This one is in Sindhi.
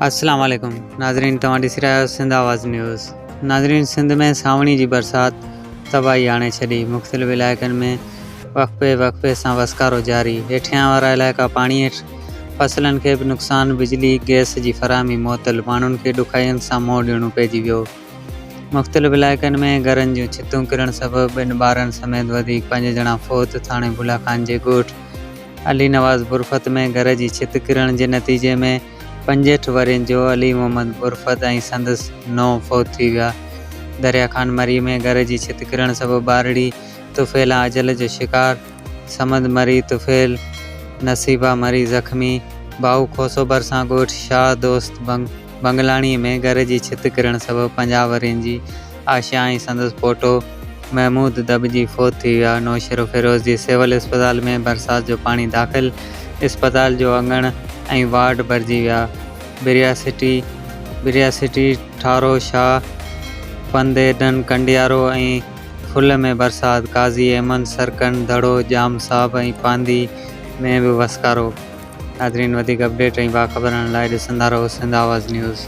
السلام عليڪم ناظرين توهان ڏسي رهيا آهيو سنڌ آواز نيوز ناظرين سنڌ ۾ سانوڻي جي برسات تباهي آڻي ڇڏي مختلف علائقن ۾ وقفي وقفي سان وسڪارو جاري هيٺيان وارا علائقا پاڻي هيٺ فصلن کي به نقصان بجلي گئس جي فراهمي معطل ماڻهن کي ڏکاين سان منهن ڏيڻو پئجي ويو مختلف علائقن ۾ گهرن جون ڇتون ڪرڻ سبب ٻن ٻارن سميت وڌيڪ پنج ڄڻا فوت ٿاڻي بولا خان جي ڳوٺ علي نواز برفت ۾ گهر جي ڇت ڪرڻ جي نتيجي ۾ 65 ورهين جو علي محمد برفت ۽ سندس نونهن فوت ٿي ويا. دريا خان مري ۾ گهر جي ڇت ڪرڻ سبب ٻارڙي طفيلان اجل جو شڪار، صمد مري، طفيل، نصيبه مري زخمي، ڀائو کوسو ڀرسان ڳوٺ شاهه دوست بنگلاڻي ۾ گهر جي ڇت ڪرڻ سبب 50 ورهين جي آشيا ۽ سندس پوٽو محمود دٻجي فوت ٿي ويا. نوشهروفيروز جي سول اسپتال ۾ برسات جو پاڻي داخل، اسپتال جو اڱڻ ۽ وارڊ ڀرجي ويا. بريا سٽي، بريا سٽي، ٺارو شاهه، پنديڊن، ڪنڊيارو ۽ ڦل ۾ برسات، قاضي احمد، سرڪن، دڙو، ڄام صاحب ۽ پانڌي ۾ به وسڪارو. ناظرين وڌيڪ اپڊيٽ ۽ باخبر رهڻ لاء ڏسندا رهو سنڌ آواز نيوز.